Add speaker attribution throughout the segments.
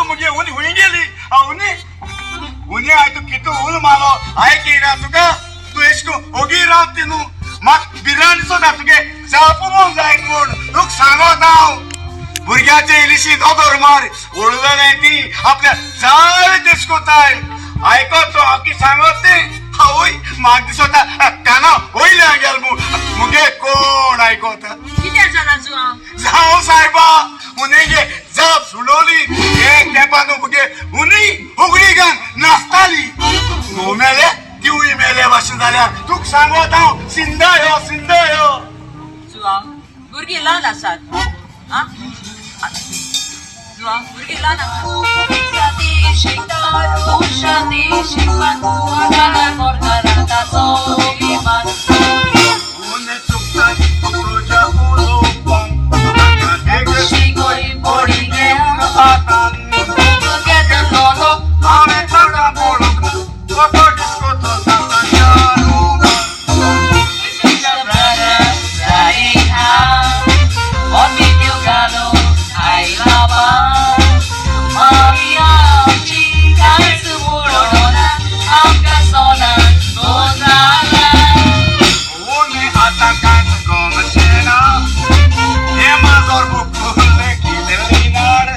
Speaker 1: तूं मुगे हुनी हुंय गेली हुनी हुनी I तूं कितू हुन मालो I केना तुका तूं एश करून ओगी रावत न्हू म्हाका भिरांत दिसता तुगे जापू म्हूण जायत म्हूण तुका सांगत हांव भुरग्याचे इल्लीशी नदर मार उडलें ती आपल्या जाय तेश कोताय आयकत तो हांव कितें सांगत तें आवय म्हाका दिसता काना वयल्या गेल म्हूण मुगे कोण आयकता
Speaker 2: कितें जालां जुआंव?
Speaker 1: जावं सायबा हुनेगे जाप सुडोली एक तेंपान मुगे हुनी उगडी घान नाचताली घोव मेले तिवूय मेले भाशेन जाल्यार तुका सांगत हांव सिंदा यो सिंदा यो.
Speaker 2: जुआंव, भुरगीं ल्हान आसात. आं, जुआंव, भुरगीं ल्हान आसात.
Speaker 1: हुने चुकता तुज्या उलोवपान घेवन आतां हांवें चडा पळोवंक ना कसो डिस्को तो जाता रुबान. हुने आतां कांयच गमचें ना हें माजोर बुकुलें कितें नाड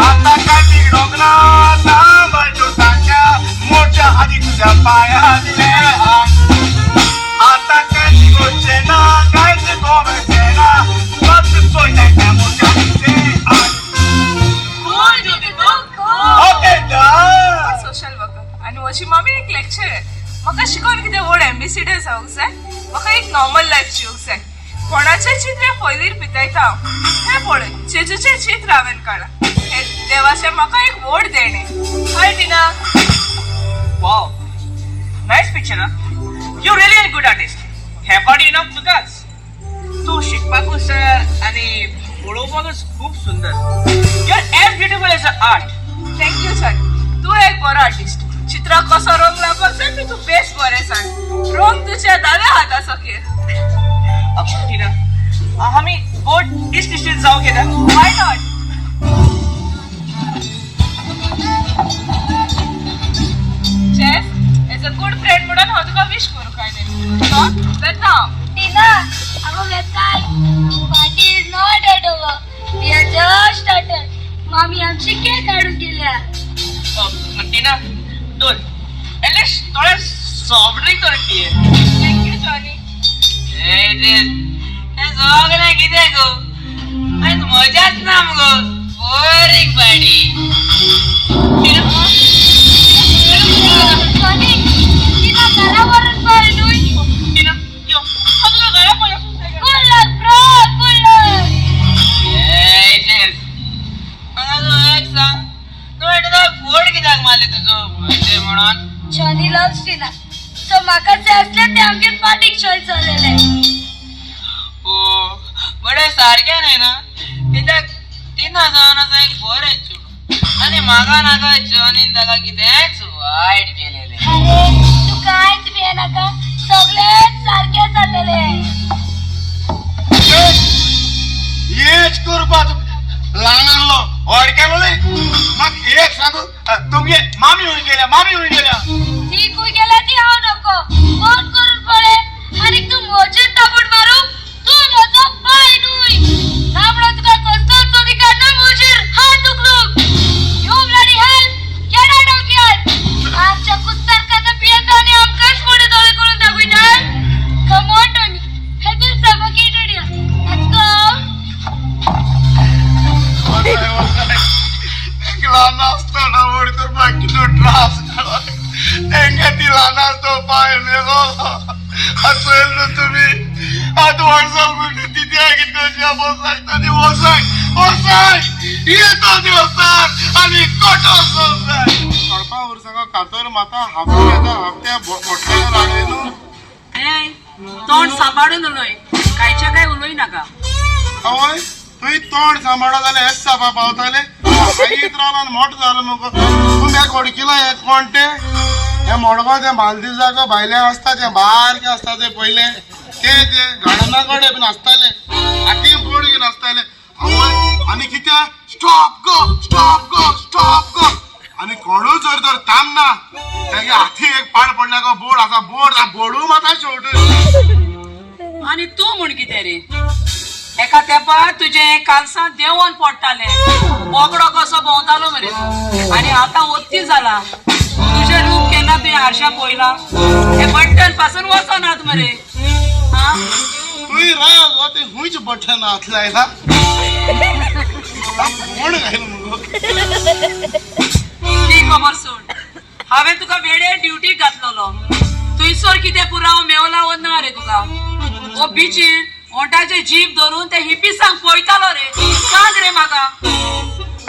Speaker 1: आतां कांय बिगडोंक ना बायजो तांच्या मोडच्या आदी तुज्या पांया दिलें आतां कांयच बिगडचें ना कांयच गमचें ना बस चोयताय त्या मोडच्या तुजें आड. Okay, done.
Speaker 3: Social worker आनी म्हजी मम्मी एक लेक्चरर. म्हाका शिकोवन कितें व्हड एम्बेसिडर जावंक जाय, म्हाका एक नॉर्मल लायफ जिवंक जाय. कोणाचें चित्र हें पयलीं पितायता हांव. हें पळय, जेजूचें चित्र हांवें काडलां. हें देवाचें म्हाका एक व्हड देणें. हाय टिना.
Speaker 4: Wow, nice picture, huh? You really are a good artist. हे फावटी इनाम तुकाच. तूं शिकपाकूच सर आनी पळोवपाकूच खूब सुंदर. You are as beautiful as a art.
Speaker 3: Thank you sir. तूं एक बरो आर्टिस्ट. चित्राक कसो रंग लावपाक जाय तें तूं बेस बरें सांग. रंग तुज्या दाव्या हाताचो खेळ.
Speaker 4: टिना, आमी बोट इश्ट इश्टीन जावंक येता.
Speaker 3: Why not? Jeff, as a good friend म्हणून हांव तुका विश करूंक आयलें. सो वेता हांव.
Speaker 5: टीना, अगो वेताय. Party is not yet over. We are just started. मामी आमची केक हाडून गेल्या.
Speaker 4: टिना, दोन एटलिस्ट थोडे सॉफ्ट ड्रिंक तरी पिये.
Speaker 3: Thank you Johnny.
Speaker 4: हे सगळें कितें गो, आयज मजाच ना मगो. Boring party.
Speaker 5: Johnny, टीना घरा व्हरून पळय न्हय.
Speaker 4: टिना, यो, हांव तुका घरा पळय.
Speaker 5: Good luck bro, good luck.
Speaker 4: म्हाका तूं एक सांग, तुवें तुका फोड कित्याक मारले तुजो बर्थडे म्हणून?
Speaker 5: जॉनी लव्स टीना. सो म्हाका जाय आसलें तें आमगेर पार्टीक जॉयन जालेलें.
Speaker 4: ओ, बरें, सारकें न्हय ना? कित्याक टिना जावन आसा एक बरें चेडूं आनी म्हाका नाका जॉनीन ताका कितेंच वायट केलेलें.
Speaker 5: अरे, तूं कांयच भियेनाका, सगळेंच सारकें जातलें.
Speaker 1: हेच करपा ल्हान आहलो व्हड केलो न्ही. म्हाका एक सांगू, तुमगे मामी हुंय गेल्या, मामी हुंय गेल्या?
Speaker 5: ती खंय गेल्या ती हांव नको. फोन करून पळय आनी तूं म्हजेर ताबूट मारूंक तूं म्हजो पाय न्हय. ना म्हणून तुका कसलोच अधिकार ना म्हजेर हात उखलूंक. You bloody hell, get out of here. आमच्या कुस्तार खाता पियेता आनी आमकांच फुडें दोळे करून दाखयता. कम ऑन टोनी, हेतून सफोकेट उडया. Let's go.
Speaker 1: ल्हान आसतना व्हड करपाक कितलो त्रास जालो तेंगे. ती ल्हान आसतना पांय मेलो आतां चोयल न्हू तुमी, आतां व्हड जाल म्हणटा तित्या कितें कशी बसाक ती वसाय वसाय येतो देवसार आनी कोटो संवसार.
Speaker 6: कळपा वर्सां कातर माता हापते येता हापत्या बोटल्या लागले न्हू.
Speaker 2: ए, तोंड सांबाळून उलय, कांयच्या काय उलय नाका.
Speaker 6: आवय, तुवें तोंड सांबाळो जाल्यार हेच सापा पावताले. आईत रावलो आनी मोठो जालो मुगो तूं. म्हाका वळखिला? हें कोण तें? हें मडगांव तें मालदीवजाको भायले आसता तें बारकें आसता तें पयलें ते ते गार्डना कडेन बीन आसताले, हाती बोर्ड घेवन आसताले. आवय, आनी कित्याक स्टॉप गो, स्टॉप गो.
Speaker 2: कितें रे? एका तेंपार तुजें कालसां देंवोन पडटालें, बोकडो कसो भोंवतालो मरे तूं, आनी आतां ओत्ती जाला. तुजें रूप केन्ना तुवें आरशां पळयलां? हे बट्टन पासून वचनात मरे. हा,
Speaker 6: तुय राव, ते हुंयच बटन हात लायला, कोण घायल मुगो?
Speaker 2: ती खबर सोड. हांवें तुका वेळेर ड्युटीक घातलेलो, थंयसर कितें पुराव मेवला वो ना रे तुका? हो बिचीर ओंठाचे जीप धरून ते हिप्पीसांक पळयतालो रे, सांग रे म्हाका.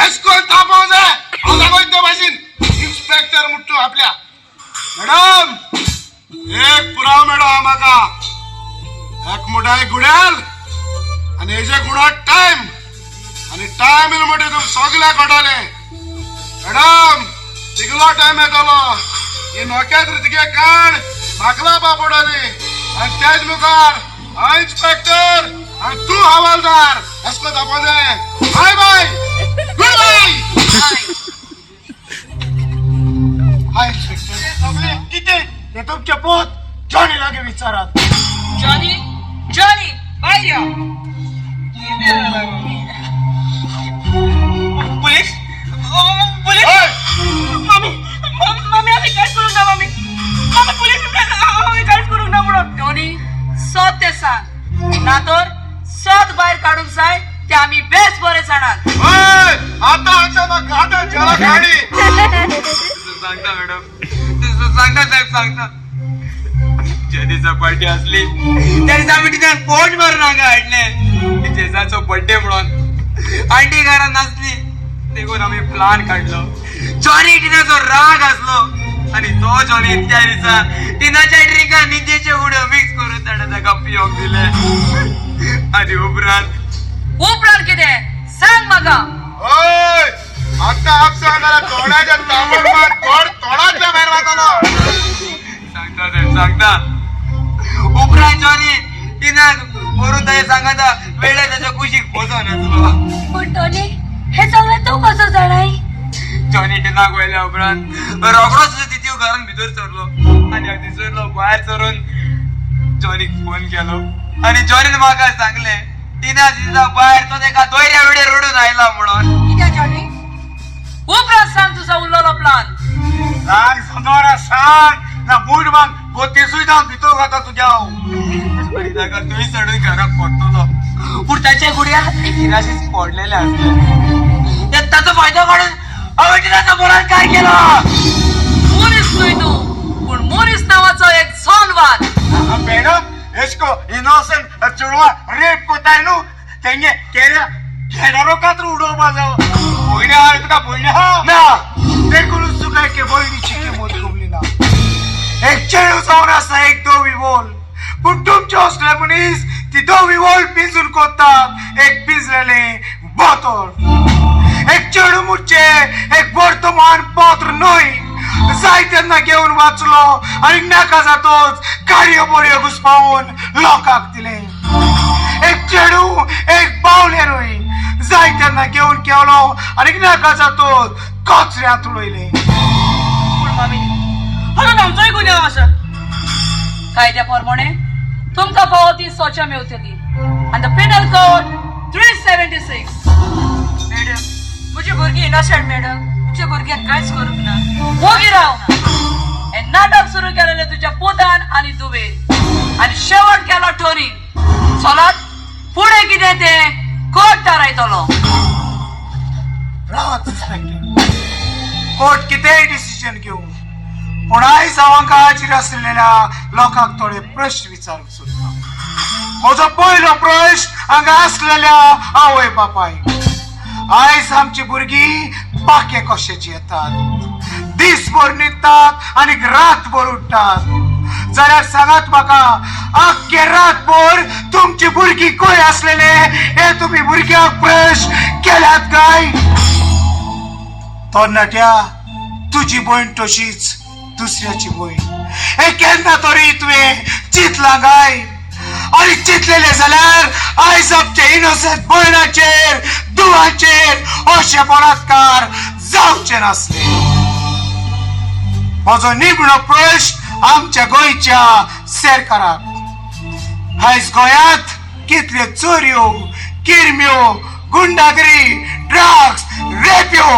Speaker 6: एस्कोल तापोव जाय, हांव दाखोवच ते भाशेन इन्स्पेक्टर मुट्टू आपल्या. मॅडम, एक पुराव मेळो हा म्हाका. एक मुठाय गुड्याल आनी हेजे गुणात टायम आनी टायम येयलो म्हणटे तुमकां सगळ्या कळटलें. मॅडम, तिगलो टायम येतलो ही नोक्यात रे तिगे काण म्हाकला बापोडाली आनी तेज मुखार हांव इन्स्पेक्टर आनी तूं हवालदार. एस्को तापोव जाय. बाय बाय, गुड बाय.
Speaker 2: बाय.
Speaker 6: हाय इन्स्पेक्टर.
Speaker 1: सगळे कितें ते तुमचे पोत जॉनी लागीं विचारात.
Speaker 2: जॉनी, जॉनी, भायर यो.
Speaker 4: Police, police!
Speaker 6: हय.
Speaker 4: मामी, मामी, आमी कांयच करूंक ना मामी. मामी, पुलीस, आमी कांयच करूंक ना म्हणून.
Speaker 2: टोनी, सत तें सांग, ना तर सत भायर काडूंक जाय ते आमी बेस बरें जाणात.
Speaker 6: हय, आता आता म्हाका आता जरा गाडी.
Speaker 7: सांगता मॅडम, सांगता साहेब, सांगता. ज्या दिसा बर्थडे असली त्या दिसा आमी तिच्यान पोट मारून हांगा हाडले, जेजाचो बर्थडे म्हणून. आंटी घरान नासली देखून आमी प्लान काडलो. जॉनी टिनाचो राग आसलो आनी तो जॉनी त्या दिसा टिनाच्या ड्रिंकान निजेचे उडो मिक्स करून ताणें ताका पियोंक दिले आनी उपरांत
Speaker 2: उपरांत कितें सांग म्हाका.
Speaker 6: हय, आता आपसा जरा तोंडाच्या तापड मार, तोंड तोंडातल्या भायर वतलो.
Speaker 7: सांगता साहेब, सांगता. उपरांत जॉनी टिनाक व्हरून ताणें सांगता वेळे ताच्या कुशीक बसोन आसलो.
Speaker 5: पूण टोनी, हें सगळें तूं कसो जाणाय?
Speaker 7: जॉनी टिनाक वयल्या उपरांत रोखडोच तितीव घरान भितर सरलो आनी थंयसरलो भायर सरून जॉनीक फोन केलो आनी जॉनीन म्हाका सांगलें टिना दिसा भायर तो तेका दोयऱ्या वेळेर रडून आयला म्हणून.
Speaker 2: कितें जॉनी? उपरांत सांग तुजो उरलेलो प्लान.
Speaker 1: सांग जनावरां, सांग ना बूट माग गोतेसूय जावन भितर घाता तुज्या हांव.
Speaker 7: आनी ताका थंय चडून घराक परतलो, पूण ताच्या गुडयार किराशीच पडलेले आसले. ताचो फायदो काडून हांवें टिनाचो बलात्कार केलो.
Speaker 2: मोरीस न्हय तूं, पूण मोरीस नांवाचो एक सोनवाद.
Speaker 1: मॅडम, एशको इनोसंट चेडवा रेप कोताय न्हू, तेंगे केऱ्या घेणारो कात्र उडोवपा जावो. भयण्या, हांवें तुका भयण्या ना देखूनच तुका एके भयणीची किंमत कमली ना. एक चेडूं जावन आसा एक धवी वोल, पूण तुमचे असले मनीस ती धवी वोल पिंजून कोत्तात एक पिंजलेलें बोतल. एक चेडूं मुटचे एक वर्तमान पात्र न्हय, जाय तेन्ना घेवन वाचलो आनी नाका जातोच गाडयो बोडयो घुसपावन लोकांक दिलें. एक चेडूं एक बावलें न्हय, जाय तेन्ना घेवन केवलो आनी नाका जातोच कचऱ्यांत उडयलें.
Speaker 4: पूण मामी, हातूंत आमचोय गुन्यांव आसा.
Speaker 2: कायद्या प्रमाणे तुमकां फावो ती सोचा मेवतली आनी the penal code 376.
Speaker 3: Madam, म्हजी भुरगीं इनोसंट मॅडम. म्हज्या भुरग्यांक कांयच करूंक ना.
Speaker 2: वोगी राव. हे नाटक सुरू केलेलें तुज्या पुतान आनी दुबेन आनी शेवट केलो टोरीन. चलात, फुडें कितें तें कोर्ट थारायतलो.
Speaker 1: रावात इन्स्पेक्टर, कोर्ट कितेंय डिसिजन घेवं, पूण आयज हांव हांगा हाजीर आसलेल्या लोकांक थोडे प्रश्न विचारूंक सोदता. म्हजो पयलो प्रश्न हांगा आसलेल्या आवय बापायक. आयज आमची भुरगीं पाखे कशे जियेतात, दीसभर न्हिदतात आनी रातभर उठ्ठात, जाल्यार सांगात म्हाका, आख्खे रातभर तुमची भुरगीं खंय आसलेले हे तुमी भुरग्यांक प्रश्न केल्यात काय? तरणाट्या, तुजी भयण तशीच दुसऱ्याची भयण हे केन्ना तरी तुवें चिंतलां काय? आनी चिंतलेलें जाल्यार आयज आमचे इनोसंट भयणाचेर, दुवाचेर अशे बलात्कार जावचे नासले. म्हजो निमणो प्रश्न आमच्या गोंयच्या सरकाराक. आयज गोंयांत कितल्यो चोरयो, किरम्यो, गुंडागिरी, ड्रग्स, रेप्यो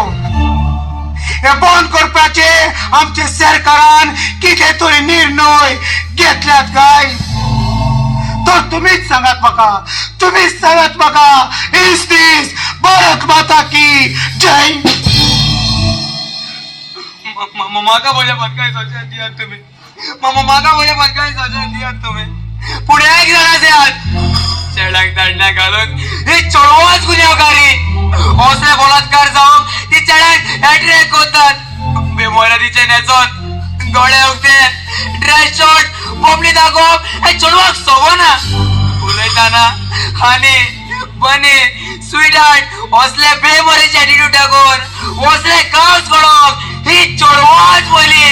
Speaker 1: हे बंद करपाचे आमचे सरकारान कितें तरी निर्णय घेतल्यात काय? तर तुम्हीच सांगात म्हाका, तुम्हीच सांगात म्हाका. इस दीस भारत माता की जय.
Speaker 7: म्हाका म्हज्या भटकाय सजा दियात तुमी. म्हाका म्हज्या भटकाय सजा दियात तुमी. पूण एक जाणा आसात, चेड्याक दाडण्या घालून ही चेडवाच गुन्यांवकारी. असले बलात्कार जावंक ती चेड्याक एट्रॅक्ट करतात. बेमोरादीचे न्हेसोन, दोळे उक्ते, ड्रेस शॉर्ट, बोमली दाखोवप हे चेडवाक सोबना. उलयतना हानी, बनी, स्वीट हार्ट असले बेमोरीचे एटिट्यूड दाखोवन असले काम सोडोवप ही चेडवाच पयली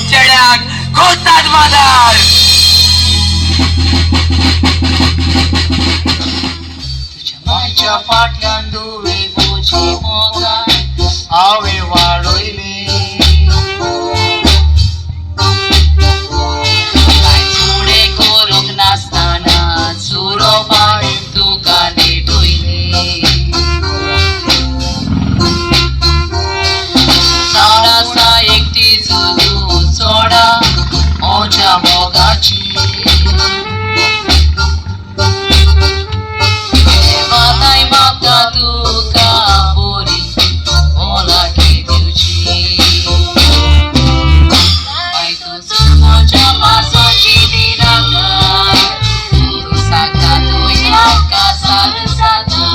Speaker 7: चेड्याक खोतात मादार.
Speaker 8: तुझ्या फाटल्यान दुवे म्हजी मोगान हांवें वाडयली.
Speaker 2: कांय चुडे करूंक नासतना सुरो पाणी तुका नेटयली. जावन आसा एकटी तूं चोडा म्हज्या मोगाची. देवाताय मागता तुका बरी भलायकी दिवची. बाय तूं म्हज्या पासोची दिनाका. तूं सांगता तूं आमकां साल जाता.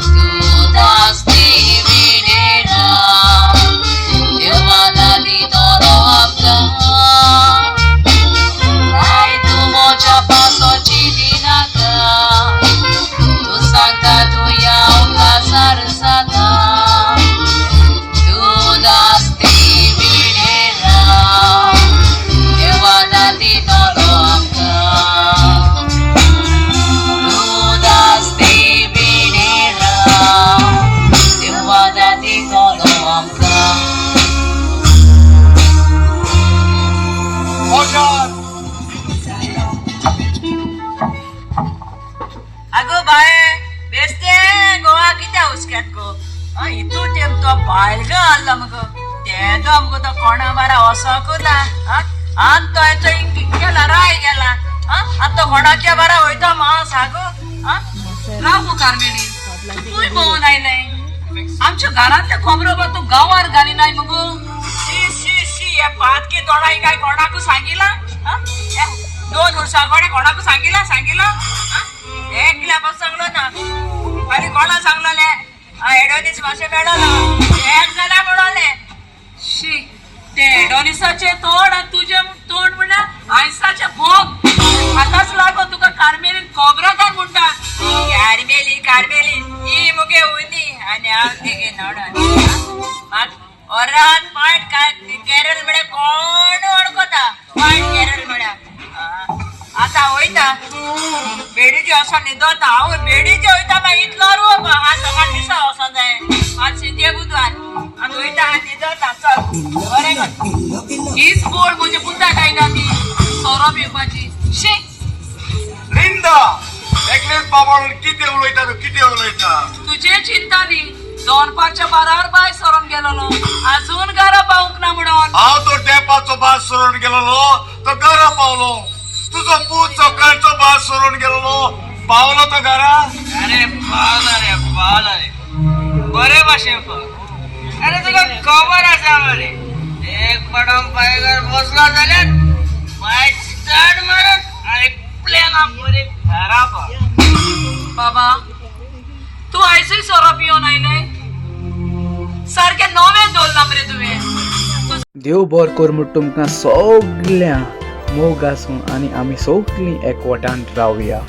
Speaker 2: तूं दासती विणेरा देवा दादी तोरो आमकां. बाय तूं म्हज्या पासोची दिनाका. तूं सांगता तूं आमकां सार जाता. तूं दासती विणेरा देवा दादी तोरो आमकां. तूं दासती विणेरा देवा दादी तोरो आमकां.
Speaker 1: मोशान.
Speaker 2: अगो बाये, बेस्ते गोवा कित्या हुसक्यात गो? हितू तेम तो बायल ग आहलो मगो, तेदो मगो तो कोणा बारा वसोकू ना. आनी तो हेचो इंग गेला, राय गेला. आतां तो कोणाच्या बारा वयता म्हाका सांगू? राव गो कार्मेली, तूंय भोंवन आयलें. आमच्या घरांतल्या खबरो बा तूं गांवार घालिनाय मगो. शी शी शी, हे पातकी तोंडाई काय कोणाकू सांगिला? 2 वर्सां कोणे कोणाकू सांगिला सांगिला? एकल्या पासून सांगलो ना. आनी कोणा सांगलोले? एडोनीस मातशें मेळोलो, एक जाल्यार म्हणोले. शी, ते एडोनिसाचे तोंड आनी तुजें तोंड म्हणल्यार आयसाचे भोग. आतांच लागो तुका कार्मेलीन खबराकार म्हणटा. कार्मेली, कार्मेली ही मुगे उनी आनी हांव तिगे नडन. मात वरान पॉयंट केरळ म्हळ्यार कोण वळखता? पॉयंट केरळ म्हळ्यार आतां वयता बेडीचे वचोन न्हिदोता हांव. बेडीचे वयता मागीर इतलो रोग हांव सकाळ दिसा वचोन जाय. आज शिंदे बुधवार आनी वयता आनी न्हिदोता. चल बरें कर. हीच गोड म्हजे पुता काय ना ती सोरो पिवपाची. शी.
Speaker 1: लिंदा, एकलेच बाबा कितें उलयता तूं? कितें उलयता?
Speaker 2: तुजे चिंता न्ही, दोनपारच्या बारार बाय सरोन गेलोलो, अजून घरा पावूंक ना म्हणून.
Speaker 1: हांव तो डेपाचो भास सोडून गेलोलो तो घरा पावलो. तुजो पूत सकाळचो भास सोडून गेलोलो, पावलो तो घरा?
Speaker 4: अरे पावला रे, पावला रे, बरे भाशेन पावलो. अरे तुका खबर आसा मरे, एक पडम पायगर बसलो जाल्यार बायक स्टार्ट मारून आनी प्लॅन बरे घरा पाव.
Speaker 2: बाबा, तूं आयजूय सोरो पिवन आयलें? सारकें नवें दवरलां मरे तुवें.
Speaker 9: देव बरो कर म्हूण तुमकां सगळ्यां मोग आसूं आनी आमी सगळीं एकवटान रावया.